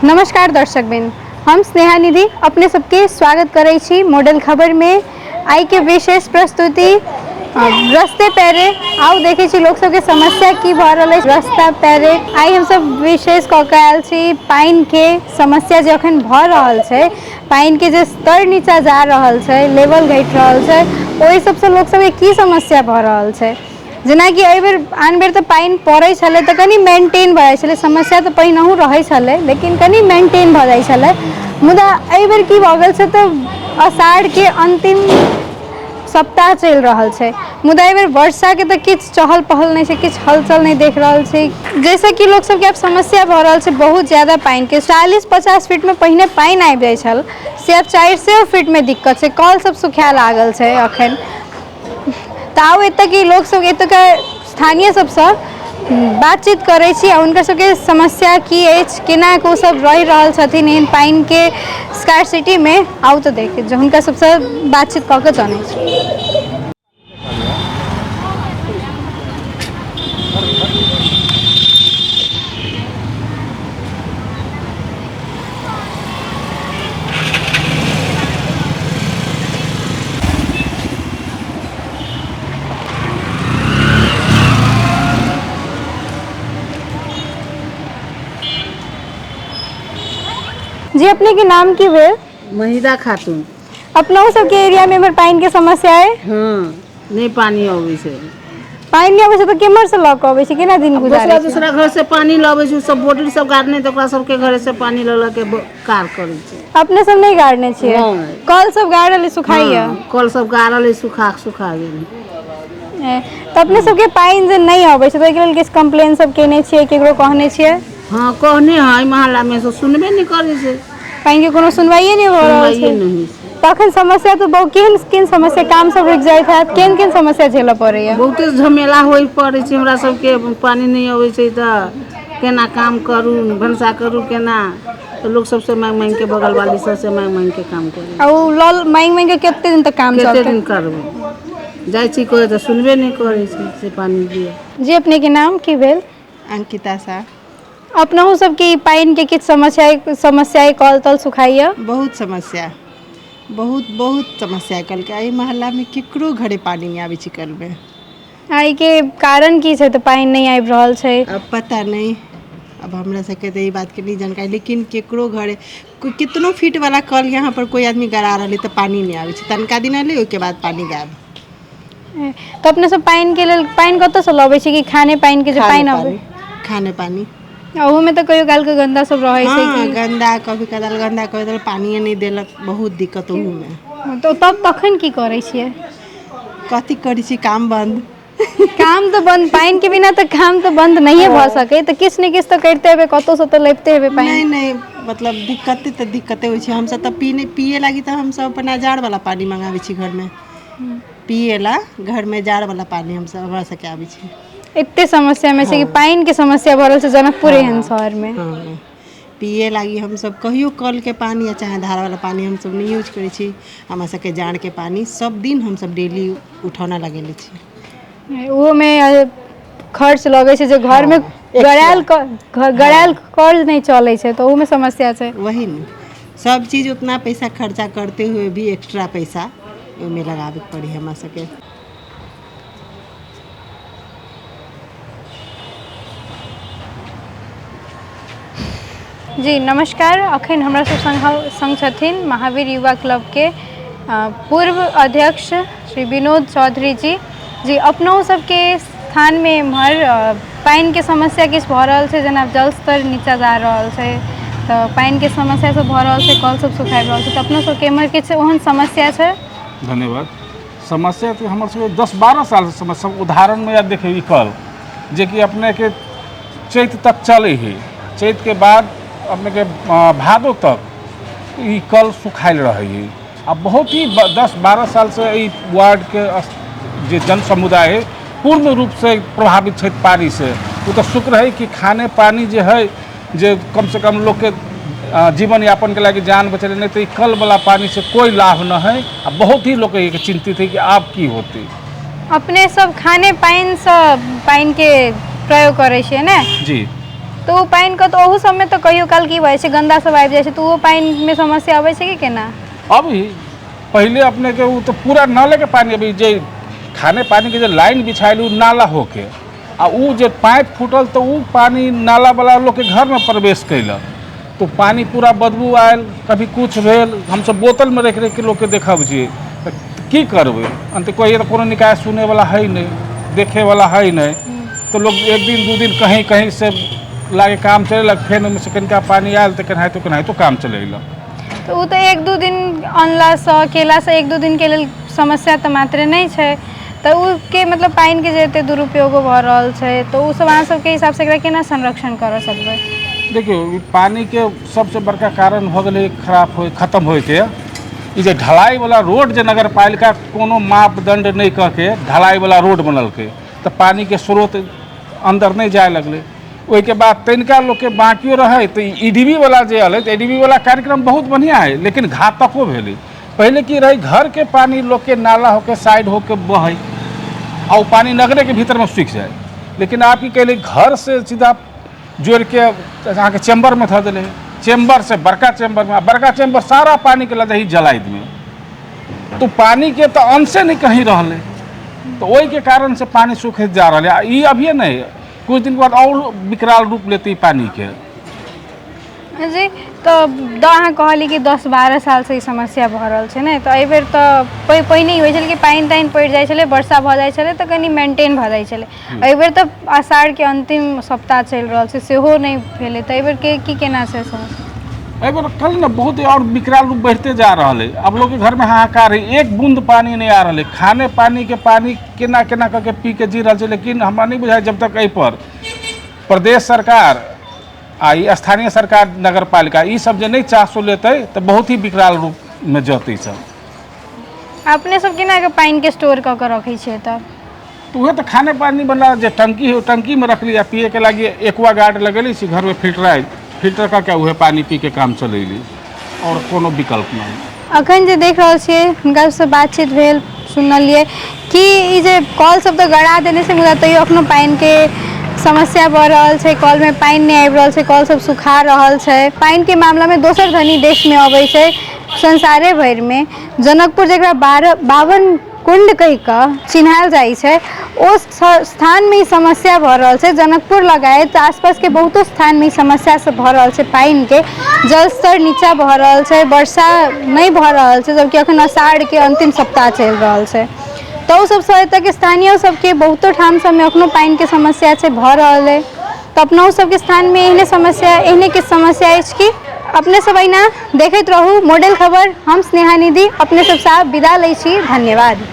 नमस्कार दर्शकबिन, हम स्नेहा निधि अपने सबके स्वागत करै छी मॉडल खबर में। आइ के विशेष प्रस्तुति रस्ते पैरे। आउ देखै छी लोक सबके समस्या की भऽ रहल अछि रस्ता पैरे। आइ हमसब विशेष कऽ के आयल छी पानि के समस्या जे अखन भऽ रहल छै, पानि के जे स्तर नीचा जा रहल छै, लेवल घटि रहल छै, ओहि सबसँ लोक सबके की समस्या भऽ रहल छै। जेनाकि एहिबेर आन बेर तऽ पानि पड़ै छलै तऽ कनि मेन्टेन भऽ जाइ छलै, समस्या तऽ पहिनहु रहै छलै लेकिन कनि मेन्टेन भऽ जाइ छलै। मुदा एहिबेर की भऽ गेल छै तऽ आषाढ़के अन्तिम सप्ताह चलि रहल छै, मुदा एहिबेर वर्षाके तऽ किछु चहल पहल नहि छै, किछु हलचल नहि देख रहल छै, जाहिसँ कि लोकसभके आब समस्या भऽ रहल छै बहुत ज्यादा पानिके। 40-50 फीटमे पहिने पानि आबि जाइ छल, से आब 400 फीटमे दिक्कत छै, कल सब सुखाए लागल छै अखन। तऽ आउ एतऽके लोकसभ, एतुका स्थानीय सभसँ बातचीत करै छी आ हुनकर सबके समस्या की अछि, केना कऽ ओसभ रहि रहल छथिन एहन पानिके स्कार्सिटीमे। आउ तऽ देख हुनका सबसँ बातचीत कऽ कऽ जनै छी। जी अपने के नाम की भेल? महिदा खातून। अपनहु सबके एरिया में एम्हर पानि के समस्या है? हाँ, नहि पानि अबै छै। पानि नहि अबै छै तऽ केम्हर से लऽ कऽ अबै छै, केना दिन गुजारै दोसरा दोसरा घर से पानि लबै छै। सब बोर्डिंग सब गाड़ने तऽ ओकरा सबके घरे से पानि लऽ लऽ के कार करै छै। अपने सब नहि गाड़ने छियै? नहि। कल सब गाड़ल है, सुखाइया? हाँ, कल सब गाड़ल है, सुखा सुखा गेल। तऽ अपने सबके पानि जे नहि अबै छै तऽ ओहिके लेल किछु कम्प्लेन सब केने छियै, केकरो कहने छियै? हाँ, कहने है मोहल्ला में, सब सुनबे नहि करै छै। पानि के कोनो सुनवाइए नहि भऽ रहल सुनवाइए छै। नहि होइ छै। तखन समस्या तऽ बहुत, केहन केहन समस्या, काम सब रुकि जाइत हैत, केहन केहन समस्या झेलऽ पड़ैया? बहुते झमेला होइ पड़ै छै हमरा सबके। पानि नहि अबै छै तऽ केना काम करू, भनसा करू केना? तऽ लोक सबसँ माँगि माँगिके, बगल वाली सबसँ माँगि माँगिके काम करू। आ ओ लऽ माँगि माँगि कऽ कते दिन तक काम कते चलतै? दिन करबै? जाइ छी कहै तऽ सुनबे नहि करै छै से पानि दिअ। जी अपनेके नाम की भेल? अंकिता साह। अपनहु सबके ई पानिके किछु समस्या समस्या अइ, कल तल सुखाइए? बहुत समस्या, बहुत बहुत समस्या कलके। एहि मोहल्लामे केकरो घरे पानि नहि आबै छै कलमे। आ एहिके कारण की छै तऽ पानि नहि आबि रहल छै? अब पता नहि, अब हमरा सबके तऽ ई बातके नहि जानकारी, लेकिन केकरो घरे कोइ कितनो फीट वाला कल यहाँ पर कोइ आदमी गड़ा रहलै तऽ पानि नहि आबै छै। तनिका दिन एलै, ओहिके बाद पानि गायब। तऽ अपने सब पानिके लेल पानि कतऽसँ लबै छी कि खाने पानिके जे पानि अबै? खाने पानि। ओहूमे तऽ कहियो कालके गन्दा सब रहै छै? हँ, गन्दा कभी कदाल, गन्दा कभी कदाल पानिए नहि देलक, बहुत दिक्कत ओहूमे। तऽ तब तखन की करै छियै? कथी करै छी, काम बन्द। काम तऽ बन्द, पानिके बिना तऽ काम तऽ बन्द नहिए भऽ सकै, तऽ किछु ने किछु तऽ करिते हेबै, कतहुसँ तऽ लबिते हेबै पानि। नहि नहि, मतलब दिक्कते तऽ दिक्कते होइ छै। हमसब तऽ पीने पिए लागी तऽ हमसब अपना जारवला पानि मङ्गाबै छी घरमे पिए ला। घरमे जारवला पानि हमसब, हमरा सबके आबै छै। एते समस्यामे छै कि पानिके समस्या भऽ रहल छै जनकपुर एहन शहरमे। हँ, पिए लागी हमसब कहियो कलके पानि या चाहे धारवला पानि हमसब नहि यूज करै छी। हमरा सबके जाड़के पानि सब दिन हमसब डेली उठौना लगेले छी। ओहोमे खर्च लगै छै जे घरमे गड़ायल गड़ायल कल नहि चलै छै तऽ ओहोमे समस्या छै। वही ने, सब चीज उतना पैसा खर्चा करते हुए भी एक्स्ट्रा पैसा ओहिमे लगाबेके पड़ी हमरा सबके। जी नमस्कार, अखन हमरा सब संग संग छथिन महावीर युवा क्लबके पूर्व अध्यक्ष श्री विनोद चौधरी जी। जी अपनहु सबके स्थानमे एम्हर पानिके समस्या किछु भऽ रहल छै, जेना जल स्तर नीचाँ जा रहल छै तऽ पानिके समस्या सब भऽ रहल छै, कल सब सुखाबि रहल छै, तऽ अपनो सबके एम्हर किछु ओहन समस्या छै? धन्यवाद। समस्या तऽ हमर सबके 10-12 सालसँ समस्या। उदाहरणमे या देखियौ ई कल जेकि अपनेके चैत तक चलै हइ, चैतके बाद अपनेके भादो तक ई कल सुखायल रहै हइ। आ बहुत ही 10-12 सालसँ एहि वार्डके जे जन समुदाय हइ पूर्ण रूपसँ प्रभावित छथि पानिसँ। ओ तऽ शुक्र हइ कि खाने पानि जे हइ जे कमसँ कम लोकके जीवन यापनके लागि जान बचेलै, नहि तऽ ई कलवला पानिसँ कोइ लाभ नहि हइ। आ बहुत ही लोक एहिके चिन्तित हइ कि आब की होतै। अपने सब खाने पानिसँ पानिके प्रयोग करै छियै ने? जी। तऽ ओ पानिके तऽ ओहू सबमे तऽ कहियो काल की भऽ जाइ छै, गन्दा सब आबि जाइ छै, तऽ ओहो पानिमे समस्या अबै छै कि केना? अभी पहिले अपने के ओ तऽ पूरा नाले के पानी, अभी जे खाने पानी के जे लाइन बिछायल ओ नाला होके आ उ जे पाइप फूटल तऽ उ पानी नाला वाला लोग के घर में प्रवेश कैलक, तो पानी पूरा बदबू आयल, कभी कुछ भेल। हमसब बोतल में रखि रखि के लोग के देखब छियै, तऽ की करबै? अन्त कहिए तऽ कोनो निकाय सुनै वाला है नहि, देखे वाला है नहि, तऽ लोग एक दिन दू दिन कहीं कहीं से लागे काम चलेलक, फेर ओहिमे से कनिका पानी आयल तऽ केनाहितो केनाहितो काम चलेलक। तऽ ओ तऽ एक दू दिन अनलासँ केलासँ एक दू दिनके लेल समस्या तऽ मात्रे नहि छै। तऽ ओ के मतलब पानिके जे एते दुरुपयोगो भऽ रहल छै, तऽ ओ सब अहाँ सबके हिसाबसँ एकरा केना संरक्षण करऽ सकबै? देखियौ, ई पानीके सबसँ बड़का कारण भऽ गेलै खराब होइ खतम होइके ई जे ढलाइवला रोड, जे नगर पालिका कोनो मापदण्ड नहि कऽ के ढलाइवला रोड बनलकै, तऽ पानीके स्रोत अन्दर नहि जाय लगलै। ओहिके बाद तनिका लोकके बाँकियो रहै तऽ ई डी बी वला जे एलै, तऽ ई डी बी वला कार्यक्रम बहुत बढ़िआँ हइ, लेकिन घातको भेलै। पहिले की रहै, घरके पानी लोकके नाला होके साइड होके बहै आ ओ पानी नगरेके भीतरमे सूखि जाइ, लेकिन आब की कैले, घर से सीधा जोड़िके अहाँके चैम्बरमे धऽ देलै, चैम्बर से बड़का चैम्बरमे, आ बड़का चैम्बर सारा पानीके लऽ जाही जलाइदमे, तो पानीके तऽ अंशे नहि कहीं रहलै। तऽ ओहिके कारण से पानी सूखैत जा रहलै। आ ई अभिये नहि, कुछ दिन बाद आओर विकराल रूप लेतै ई पानीके। जी, तऽ अहाँ कहली कि 10-12 सालसँ ई समस्या भऽ रहल छै ने, तऽ एहिबेर तऽ पहिने ई होइ छलै कि पानि तानि पड़ि जाइ छलै, वर्षा भऽ जाइ छलै, तऽ कनि मेंटेन भऽ जाइ छलै। एहिबेर तऽ आषाढ़के अंतिम सप्ताह चलि रहल छै, सेहो नहि भेलै, तऽ एहिबेर के की केना छै समस्या? एहिबेर कल ने बहुत और विकराल रूप बढ़ते जा रहल है। अब लोग के घर में हाहाकार है, एक बूंद पानी नहीं आ रहल है। खाने पानी के पानी केना केना करके पी के जी रहल छै। लेकिन हमरा नहीं बुझाइ जब तक एहि पर प्रदेश सरकार आ ई स्थानीय सरकार नगर पालिका ई सब जे नहीं चासो लेतै तऽ बहुत ही विकराल रूप में जतै सब। अपने सब केना के पानिके स्टोर कऽ के रखै छियै तब? तऽ उहे तऽ खाने पानी वाला जे टंकी है, ओ टंकी में रखली, आ पिए के लागी एक्वा गार्ड लगेली छी घर में, फिल्टर फिल्टर करके उहे पानी पी के काम चलेली, और कोनो विकल्प नहीं। अखन जे देख रहल छियै, हुनका सबसँ बातचीत भेल, सुनलियै कि ई जे कल सब तऽ गड़ा देने छै, मुदा तैयो अखनो पानिके समस्या भऽ रहल छै। कलमे पानि नहि आबि रहल छै, कल सब सुखा रहल छै। पानिके मामलामे दोसर धनी देशमे अबै छै संसारे भरिमे जनकपुर, जकरा 52 कुण्ड कहि कऽ चिन्हायल जाइ छै, ओ स्थानमे ई समस्या भऽ रहल छै। जनकपुर लगायत आसपासके बहुतो स्थानमे ई समस्या सब भऽ रहल छै। पानिके जलस्तर नीचा भऽ रहल छै, वर्षा नहि भऽ रहल छै, जबकि अखन आषाढ़के अंतिम सप्ताह चलि रहल छै। तऽ ओ सबसँ एतऽके स्थानीय सबके बहुतो ठाम सबमे अखनो पानिके समस्या छै, भऽ रहल अइ। तऽ अपनो सबके स्थानमे एहने समस्या, एहने किछु समस्या अछि कि? अपने सब अहिना देखैत रहू मॉडल खबर। हम स्नेहा निधि अपने सबसँ आब विदा लै छी। धन्यवाद।